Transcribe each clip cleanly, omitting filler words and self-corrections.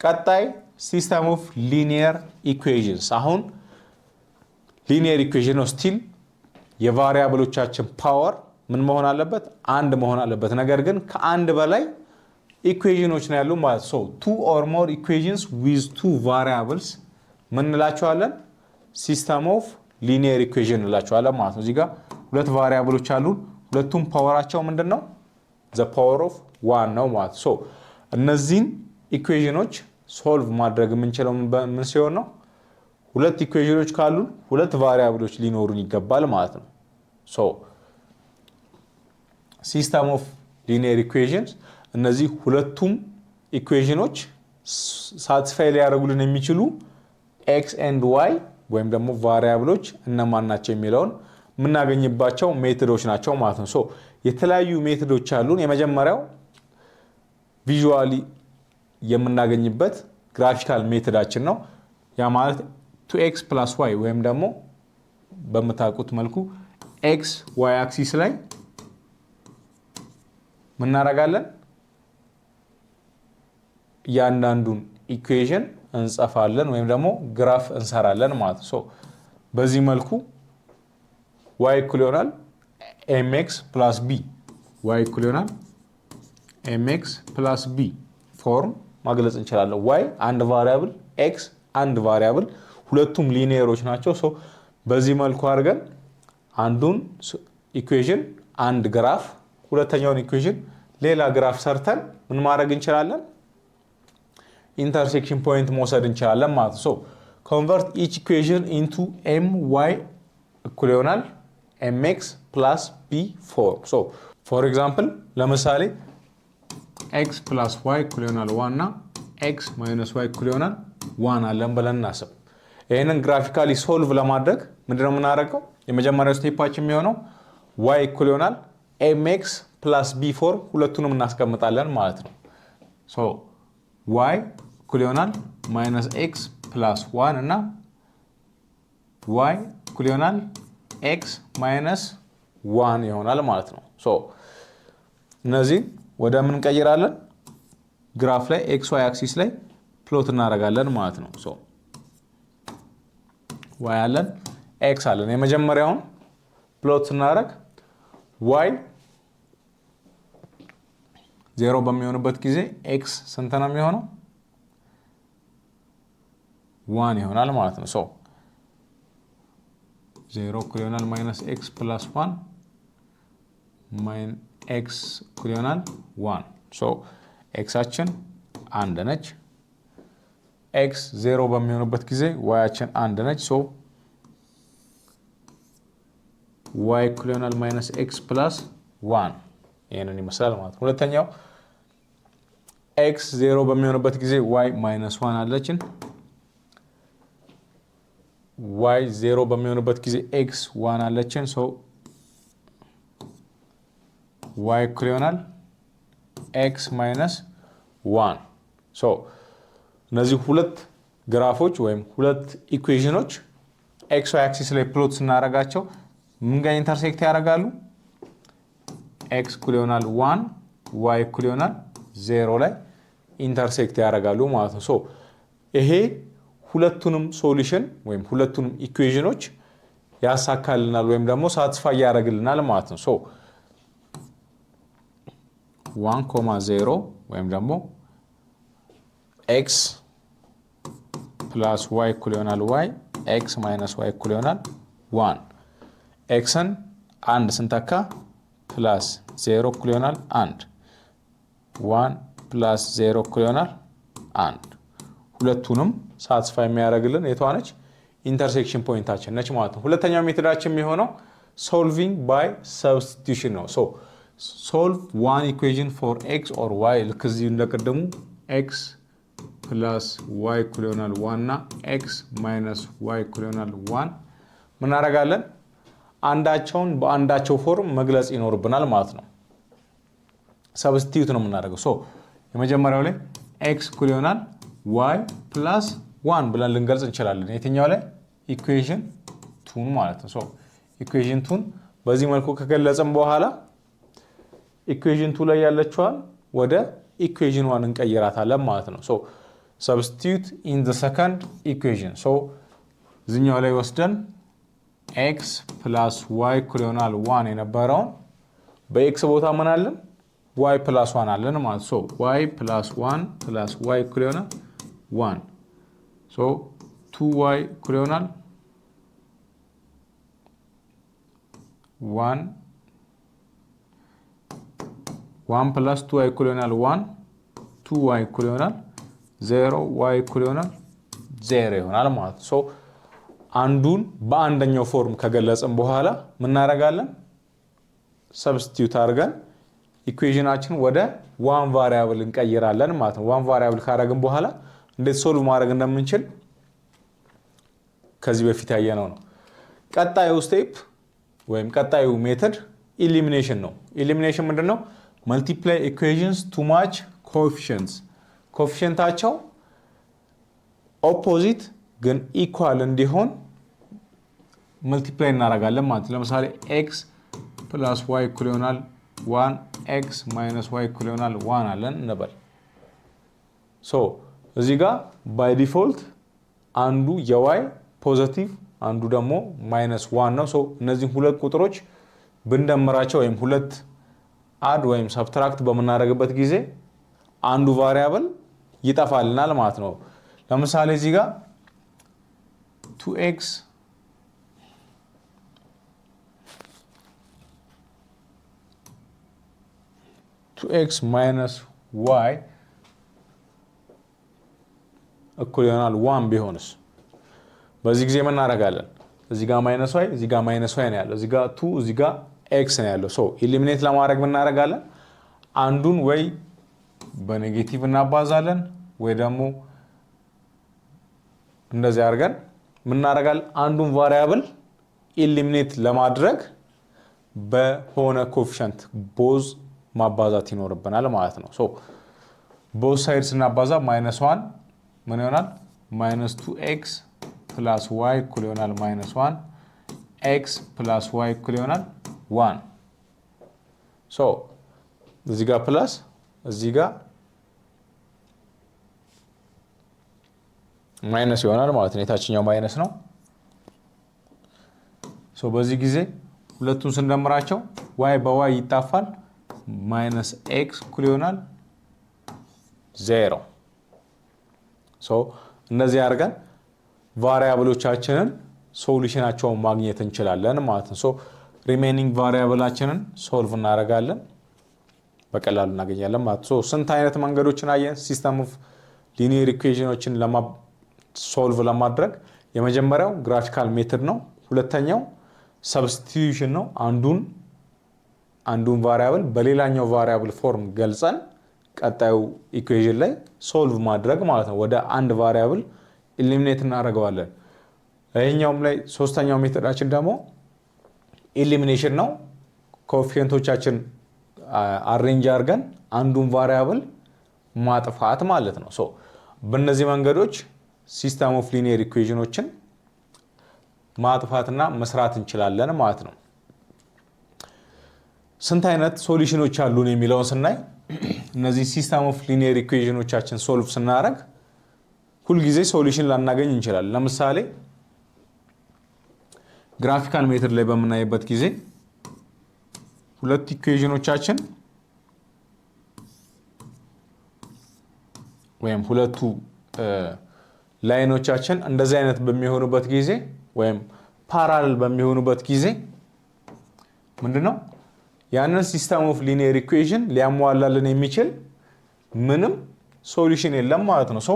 ቀጣይ system of linear equations። አሁን linear equation ነው። Still የ variable ኦቻችን power ምን መሆን አለበት? አንድ መሆን አለበት። ነገር ግን ከአንድ በላይ equation ኖች ነው ያሉ ማለት። So two or more equations with two variables ምን እንላቸዋለን? System of linear equation እንላቸዋለን ማለት ነው። እዚህ ጋር ሁለት variable ኦች አሉን። ሁለቱም power ኣቸው ምንድን ነው? The power of one ነው ማለት። So እነዚህን equation ኖች solve ማድረግ የምንችለው ምን ሲሆን ነው? ሁለት equation ኖች ካሉን ሁለት variable ኦች ሊኖሩን ይገባል ማለት ነው። So system of linear equations እነዚህ ሁለቱም equation ኖች satisfy ሊያደርጉልን የሚችሉ x and y ወይም ደግሞ variable ኦች እነማን ናቸው የሚለውን የምናገኝባቸው method ኦች ናቸው ማለት ነው። So የተለያዩ method ኦች አሉን። የመጀመሪያው visually የምናገኝበት graphical method ኣችን ነው። ያ ማለት two x plus y ወይም ደግሞ በምታውቁት መልኩ x y axis ላይ ምናደርጋለን? እያንዳንዱን equation እንጽፋለን ወይም ደግሞ graph እንሰራለን ማለት ነው። በዚህ መልኩ y እኩል ይሆናል mx plus b፣ y እኩል ይሆናል mx plus b form መግለጽ እንችላለን። y አንድ variable፣ x አንድ variable፣ ሁለቱም linear ኦች ናቸው። So በዚህ መልኩ አድርገን አንዱን equation አንድ graph፣ ሁለተኛውን equation ሌላ graph ሰርተን ምን ማድረግ እንችላለን? Intersection point መውሰድ እንችላለን ማለት ነው። So convert each equation into m y እኩል ይሆናል mx plus b form። So for example ለምሳሌ x plus y እኩል ይሆናል one እና x minus y እኩል ይሆናል one አለን ብለን እናስብ። ይህንን graphically solve ለማድረግ ምንድነው የምናደርገው? የመጀመሪያው step ኣችን የሚሆነው y እኩል ይሆናል mx plus b form ሁለቱንም እናስቀምጣለን ማለት ነው። So y እኩል ይሆናል minus x plus one እና y እኩል ይሆናል x minus one ይሆናል ማለት ነው። So እነዚህን ወደ ምን እንቀይራለን? Graph ላይ x y axis ላይ plot እናደርጋለን ማለት ነው። So y አለን፣ x አለን። የመጀመሪያውን plot ስናደርግ y 0 በሚሆንበት ጊዜ x ስንት ነው የሚሆነው? One ይሆናል ማለት ነው። So 0 እኩል ይሆናል minus x plus one፣ x እኩል ይሆናል one። So x ኣችን አንድ ነች። x 0 በሚሆንበት ጊዜ y ኣችን አንድ ነች። So y እኩል ይሆናል minus x plus one ይህንን ይመስላል ማለት ነው። ሁለተኛው x 0 በሚሆንበት ጊዜ y minus one አለችን። y 0 በሚሆንበት ጊዜ x one አለችን። So y እኩል ይሆናል x minus one። So እነዚህ ሁለት graph ኦች ወይም ሁለት equation ኖች x y axis ላይ plot ስናደርጋቸው ምን ጋር intersect ያደርጋሉ? x እኩል ይሆናል one፣ y እኩል ይሆናል 0 ላይ intersect ያደርጋሉ ማለት ነው። So ይሄ ሁለቱንም solution ወይም ሁለቱንም equation ኖች ያሳካልናል ወይም ደግሞ satisfy ያደርግልናል ማለት ነው። So 1 comma 0 ወይም ደግሞ x plus y እኩል ይሆናል y፣ x minus y እኩል ይሆናል one። x ን አንድ ስንተካ plus 0 እኩል ይሆናል አንድ፣ one plus 0 እኩል ይሆናል አንድ። ሁለቱንም satisfy የሚያደርግልን የቷ ነች? Intersection point ኣችን ነች ማለት ነው። ሁለተኛው method ኣችን የሚሆነው solving by substitution ነው። So solve one equation for x or y፣ ልክ እዚህ እንደቅድሙ x plus y እኩል ይሆናል one እና x minus y እኩል ይሆናል one ምናደርጋለን? አንዳቸውን በአንዳቸው form መግለጽ ይኖርብናል ማለት ነው። Substitute ነው የምናደርገው። So የመጀመሪያው ላይ x እኩል ይሆናል y plus one ብለን ልንገልጽ እንችላለን። የትኛው ላይ? Equation two ን ማለት ነው። So equation two ን በዚህ መልኩ ከገለጽን በኋላ equation two ላይ ያለችዋን ወደ equation one እንቀይራታለን ማለት ነው። So Substitute in the second equation. So እዚኛው ላይ ወስደን x plus y እኩል ይሆናል 1 የነበረውን በ x ቦታ ምን አለን? Y plus 1 አለን ማለት። So y plus 1 plus y እኩል ይሆናል 1። So 2 y እኩል ይሆናል 1፣ 1 plus 2 y እኩል ይሆናል 1፣ 2 y እኩል ይሆናል 0፣ y እኩል ይሆናል 0 ይሆናል ማለት። So አንዱን በአንደኛው form ከገለጽን በኋላ ምን እናደርጋለን? Substitute አድርገን equation ኣችን ወደ one variable እንቀይራለን ማለት ነው። One variable ካደረግን በኋላ እንዴት solve ማድረግ እንደምንችል ከዚህ በፊት ያየነው ነው። ቀጣዩ step ወይም ቀጣዩ method elimination ነው። Elimination ምንድን ነው? Multiply equations to match coefficients። Coefficient ኣቸው opposite ግን equal እንዲሆን multiply እናደርጋለን ማለት ነው። ለምሳሌ x plus y እኩል ይሆናል 1፣ x minus y እኩል ይሆናል 1 አለን እንበል። So እዚህ ጋር by default አንዱ የ y positive አንዱ ደግሞ minus 1 ነው። So እነዚህን ሁለት ቁጥሮች ብንደምራቸው ወይም ሁለት add ወይም subtract በምናደርግበት ጊዜ አንዱ variable ይጠፋልናል ማለት ነው። ለምሳሌ እዚህ ጋር 2x minus y እኩል ይሆናል 1 ቢሆንስ? በዚህ ጊዜ ምን እናደርጋለን? እዚህ ጋር minus y፣ እዚህ ጋር minus y ነው ያለው። እዚህ ጋር 2፣ እዚህ ጋር x ነው ያለው። So eliminate ለማድረግ ምን እናደርጋለን? አንዱን ወይ በ negative እናባዛለን ወይ ደግሞ እንደዚህ አድርገን ምን እናደርጋለን? አንዱን variable eliminate ለማድረግ በሆነ coefficient both ማባዛት ይኖርብናል ማለት ነው። So both side ስናባዛ minus 1 ምን ይሆናል? Minus 2 x plus y እኩል ይሆናል minus 1፣ x plus y እኩል ይሆናል 1። So እዚህ ጋር plus፣ እዚህ ጋር minus ይሆናል ማለት ነው። የታችኛው minus ነው። So በዚህ ጊዜ ሁለቱን ስንደምራቸው y በ y ይጣፋል። Minus x እኩል ይሆናል 0። So እነዚህ አድርገን variable ኦቻችንን solution ኣቸውን ማግኘት እንችላለን ማለት ነው። So remaining variable ኣችንን solve እናደርጋለን፣ በቀላሉ እናገኛለን ማለት ነው። ስንት አይነት መንገዶችን አየን? System of linear equation ኦችን solve ለማድረግ የመጀመሪያው graphical method ነው። ሁለተኛው substitution ነው። አንዱን variable በሌላኛው variable form ገልጸን ቀጣዩ equation ላይ solve ማድረግ ማለት ነው። ወደ አንድ variable eliminate እናደርገዋለን። ይሄኛውም ላይ ሶስተኛው method ኣችን ደግሞ elimination ነው። Coefficient ኦቻችን arrange አድርገን አንዱን variable ማጥፋት ማለት ነው። So በእነዚህ መንገዶች system of linear equation ኦችን ማጥፋትና መስራት እንችላለን ማለት ነው። ስንት አይነት solution ኦች አሉን የሚለውን ስናይ እነዚህ system of linear equation ኦቻችን solve ስናደርግ ሁልጊዜ solution ላናገኝ እንችላለን። ለምሳሌ graphical method ላይ በምናይበት ጊዜ ሁለት equation ኦቻችን ወይም ሁለቱ line ኦቻችን እንደዚህ አይነት በሚሆኑበት ጊዜ ወይም parallel በሚሆኑበት ጊዜ ምንድነው ያንን system of linear equation ሊያሟላልን የሚችል ምንም solution የለም ማለት ነው። So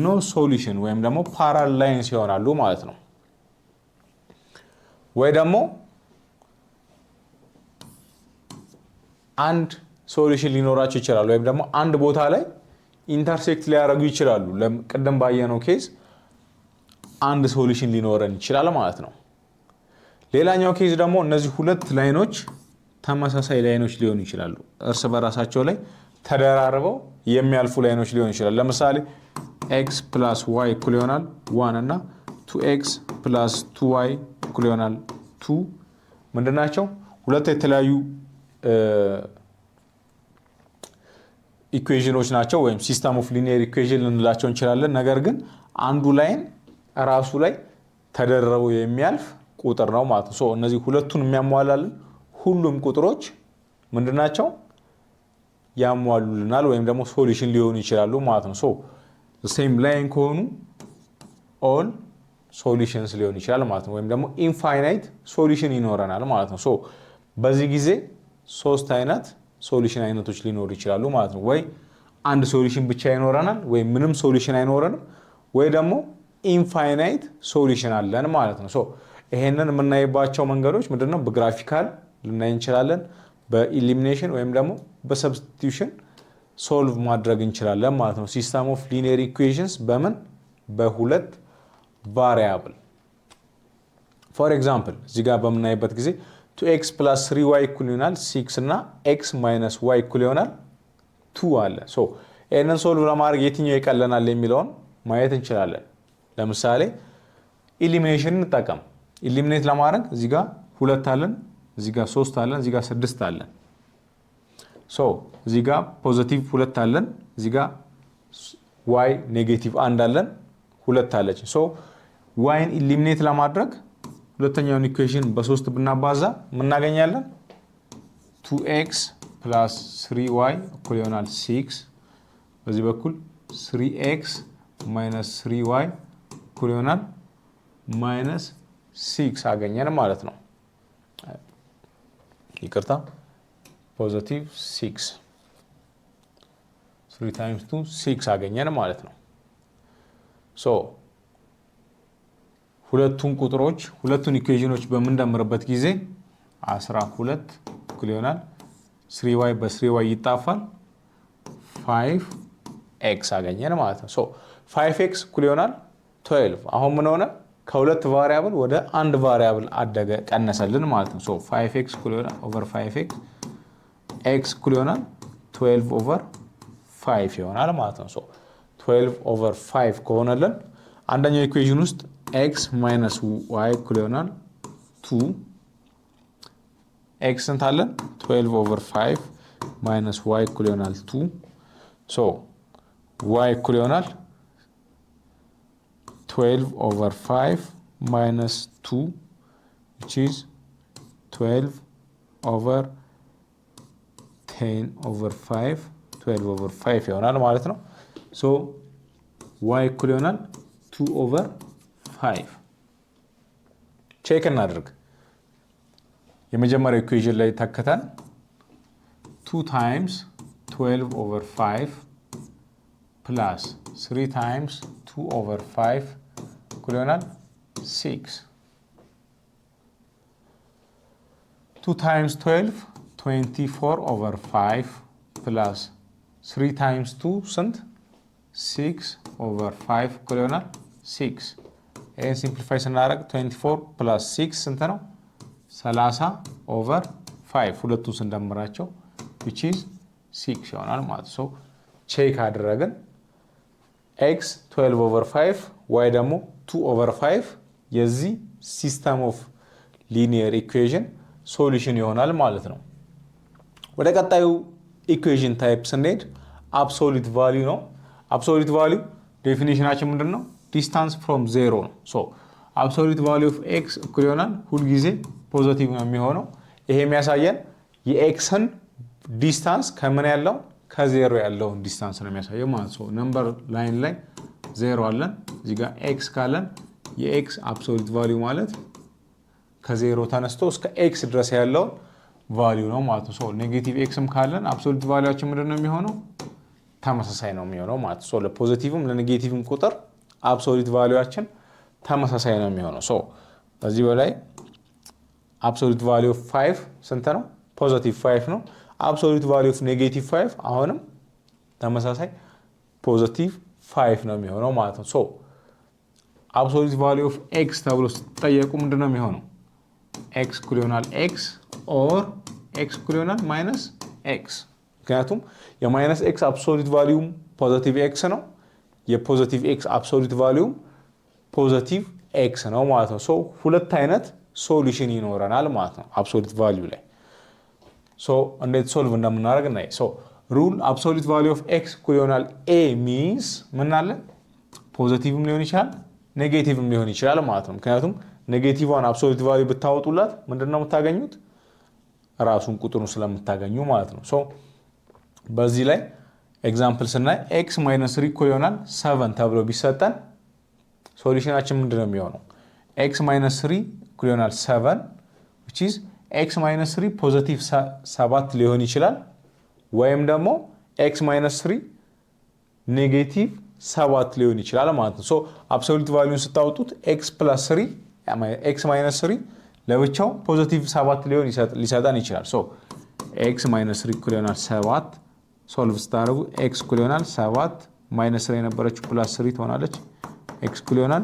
no solution ወይም ደግሞ parallel lines ይሆናሉ ማለት ነው። ወይ ደግሞ አንድ solution ሊኖራቸው ይችላል፣ ወይም ደግሞ አንድ ቦታ ላይ intersect ሊያደርጉ ይችላሉ። ቅድም ባየነው case አንድ solution ሊኖረን ይችላል ማለት ነው። ሌላኛው case ደግሞ እነዚህ ሁለት line ኦች ተመሳሳይ line ኦች ሊሆኑ ይችላሉ። እርስ በራሳቸው ላይ ተደራርበው የሚያልፉ line ኦች ሊሆኑ ይችላል። ለምሳሌ x plus y እኩል ይሆናል 1 እና 2 x plus 2 y እኩል ይሆናል 2 ምንድን ናቸው? ሁለት የተለያዩ equation ኖች ናቸው ወይም system of linear equation ልንላቸው እንችላለን። ነገር ግን አንዱ line ራሱ ላይ ተደርቦ የሚያልፍ ቁጥር ነው ማለት ነው። እነዚህ ሁለቱን የሚያሟላልን ሁሉም ቁጥሮች ምንድናቸው? ያሟሉልናል ወይም ደግሞ solution ሊሆኑ ይችላሉ ማለት ነው። So same line ከሆኑ all solutions ሊሆን ይችላል ማለት ነው። ወይም ደግሞ infinite solution ይኖረናል ማለት ነው። So በዚህ ጊዜ ሶስት አይነት solution አይነቶች ሊኖሩ ይችላሉ ማለት ነው። ወይ አንድ solution ብቻ ይኖረናል፣ ወይ ምንም solution አይኖረንም፣ ወይ ደግሞ infinite solution አለን ማለት ነው። So ይሄንን የምናይባቸው መንገዶች ምንድነው? በ graphical ልናይ እንችላለን፣ በ elimination ወይም ደግሞ በ substitution solve ማድረግ እንችላለን ማለት ነው። System of linear equations በምን? በሁለት variable። For example እዚህ ጋር በምናይበት ጊዜ two x plus three y እኩል ይሆናል six እና x minus y እኩል ይሆናል two አለ። So ይህንን solve ለማድረግ የትኛው ይቀለናል የሚለውን ማየት እንችላለን። ለምሳሌ elimination እንጠቀም። Eliminate ለማድረግ እዚህ ጋር ሁለት አለን፣ እዚህ ጋር ሶስት አለን፣ እዚህ ጋር ስድስት አለን። So እዚህ ጋር positive ሁለት አለን፣ እዚህ ጋር y negative አንድ አለን፣ ሁለት አለች። So y ን eliminate ለማድረግ ሁለተኛውን equation በሶስት ብናባዛ ምናገኛለን? Two x plus three y እኩል ይሆናል six። በዚህ በኩል three x minus three y እኩል ይሆናል minus six አገኘን ማለት ነው። ይቅርታ፣ positive six፣ three times two six አገኘን ማለት ነው። So ሁለቱን ቁጥሮች፣ ሁለቱን equation ኖች በምንደምርበት ጊዜ 12 እኩል ይሆናል three y በ three y ይጣፋል፣ five x አገኘን ማለት ነው። So five x እኩል ይሆናል 12። አሁን ምን ሆነ? ከሁለት variable ወደ አንድ variable አደገ፣ ቀነሰልን ማለት ነው። So five x እኩል ይሆናል over five x፣ x እኩል ይሆናል 12 over five ይሆናል ማለት ነው። So 12 over five ከሆነልን አንደኛው equation ውስጥ x minus y እኩል ይሆናል two፣ x ስንት አለን? 12 over 5 minus y እኩል ይሆናል 2። So y እኩል ይሆናል 12 over 5 minus 2, which is 12 over 10 over 5፣ 12 over 5 ይሆናል ማለት ነው። So y እኩል ይሆናል 2 over 5። Check እናድርግ። የመጀመሪያው equation ላይ ተክተን 2 times 12 over 5 plus 3 times 2 over 5 እኩል ይሆናል 6። 2 times 12 24 over 5 plus 3 times 2 ስንት? 6 over 5 እኩል ይሆናል 6። ይህን simplify ስናደርግ 24 plus 6 ስንት ነው? 30 over 5፣ ሁለቱን ስንደምራቸው which is 6 ይሆናል ማለት ነው። Check አደረግን፣ x 12 over 5፣ y ደግሞ 2 over 5 የዚህ system of linear equation solution ይሆናል ማለት ነው። ወደ ቀጣዩ equation type ስንሄድ absolute value ነው። Absolute value definition ኣችን ምንድን ነው? Distance from zero ነው። So absolute value of x እኩል ይሆናል ሁልጊዜ positive ነው የሚሆነው። ይሄ የሚያሳየን የ x ን distance ከምን ያለው? ከዜሮ ያለውን distance ነው የሚያሳየው ማለት ነው። Number line ላይ ዜሮ አለን፣ እዚህ ጋር x ካለን የ x absolute value ማለት ከዜሮ ተነስቶ እስከ x ድረስ ያለውን value ነው ማለት ነው። Negative x ም ካለን absolute value ኣችን ምንድን ነው የሚሆነው? ተመሳሳይ ነው የሚሆነው ማለት ነው። ለፖዚቲቭም ለኔጌቲቭም ቁጥር absolute value ኣችን ተመሳሳይ ነው የሚሆነው። So በዚህ በላይ absolute value of five ስንት ነው? Positive five ነው። Absolute value of negative five አሁንም ተመሳሳይ positive five ነው የሚሆነው ማለት ነው። So absolute value of x ተብሎ ስትጠየቁ ምንድን ነው የሚሆነው? x እኩል ይሆናል x or x እኩል ይሆናል minus x። ምክንያቱም የ minus x absolute value ም positive x ነው። የ positive x absolute value ም positive x ነው ማለት ነው። So ሁለት አይነት solution ይኖረናል ማለት ነው absolute value ላይ። So እንዴት solve እንደምናደርግ እናይ። So Rule absolute value of x እኩል ይሆናል a means ምን አለ? Positive ም ሊሆን ይችላል፣ negative ም ሊሆን ይችላል ማለት ነው። ምክንያቱም negative ን absolute value ብታወጡላት ምንድን ነው የምታገኙት? ራሱን ቁጥሩን ስለምታገኙ ማለት ነው። So በዚህ ላይ example ስናይ x minus three እኩል ይሆናል seven ተብሎ ቢሰጠን solution ኣችን ምንድን ነው የሚሆነው? x minus three እኩል ይሆናል seven, which is x minus three positive ሰባት ሊሆን ይችላል ወይም ደግሞ x minus three negative ሰባት ሊሆን ይችላል ማለት ነው። So absolute value ን ስታወጡት x plus three x minus three ለብቻው positive ሰባት ሊሆን ሊሰጠን ይችላል። So x minus three እኩል ይሆናል ሰባት። Solve ስታደርጉ x እኩል ይሆናል ሰባት minus three የነበረችው plus three ትሆናለች። x እኩል ይሆናል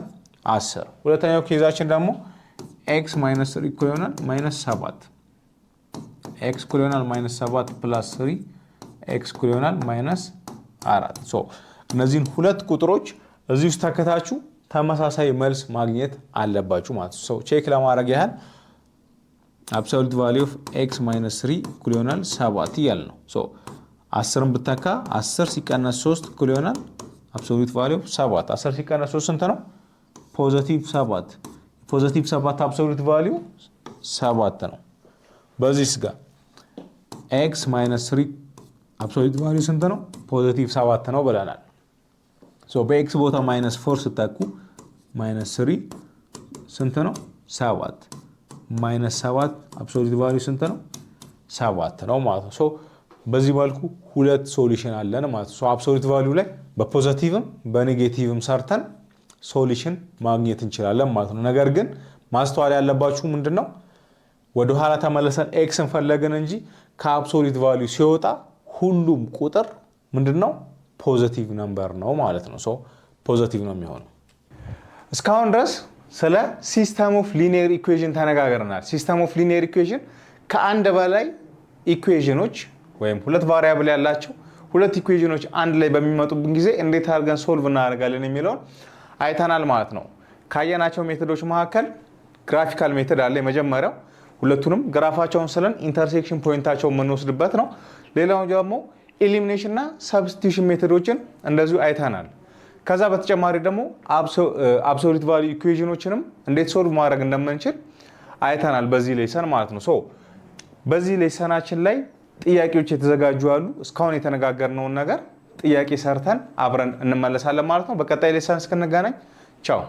10። ሁለተኛው case ኣችን ደግሞ x minus three እኩል ይሆናል minus ሰባት። x እኩል ይሆናል minus ሰባት plus three፣ x እኩል ይሆናል minus አራት። So እነዚህን ሁለት ቁጥሮች እዚህ ውስጥ ተክታችሁ ተመሳሳይ መልስ ማግኘት አለባችሁ ማለት ነው። Check ለማድረግ ያህል absolute value of x minus three እኩል ይሆናል ሰባት እያለ ነው። 10ን ብተካ 10 ሲቀነስ ሶስት እኩል ይሆናል absolute value of ሰባት። 10 ሲቀነስ ሶስት ስንት ነው? Positive ሰባት። Positive ሰባት absolute value ሰባት ነው። በዚህ ስጋ x minus three absolute value ስንት ነው? Positive ሰባት ነው ብለናል። በ x ቦታ minus four ስተኩ minus three ስንት ነው? ሰባት። Minus ሰባት absolute value ስንት ነው? ሰባት ነው ማለት ነው። በዚህ መልኩ ሁለት solution አለን ማለት ነው። አብሶሉት ቫሊዩ ላይ በፖዘቲቭም በኔጌቲቭም ሰርተን solution ማግኘት እንችላለን ማለት ነው። ነገር ግን ማስተዋል ያለባችሁ ምንድን ነው? ወደኋላ ተመልሰን x ን ፈለግን እንጂ ከ absolute value ሲወጣ ሁሉም ቁጥር ምንድን ነው? Positive number ነው ማለት ነው። Positive ነው የሚሆነው። እስካሁን ድረስ ስለ system of linear equation ተነጋግረናል። System of linear equation ከአንድ በላይ equation ኖች ወይም ሁለት variable ያላቸው ሁለት equation ኖች አንድ ላይ በሚመጡብን ጊዜ እንዴት አድርገን solve እናደርጋለን የሚለውን አይተናል ማለት ነው። ካየናቸው method ኦች መካከል graphical method አለ። የመጀመሪያው ሁለቱንም graph ኣቸውን ስለን intersection point ኣቸውን የምንወስድበት ነው። ሌላው ደግሞ elimination እና substitution method ኦችን እንደዚሁ አይተናል። ከዛ በተጨማሪ ደግሞ absolute value equation ኖችንም እንዴት solve ማድረግ እንደምንችል አይተናል በዚህ lesson ማለት ነው። So በዚህ lesson ኣችን ላይ ጥያቄዎች የተዘጋጁ አሉ። እስካሁን የተነጋገርነውን ነገር ጥያቄ ሰርተን አብረን እንመለሳለን ማለት ነው። በቀጣይ lesson እስክንገናኝ ቻው።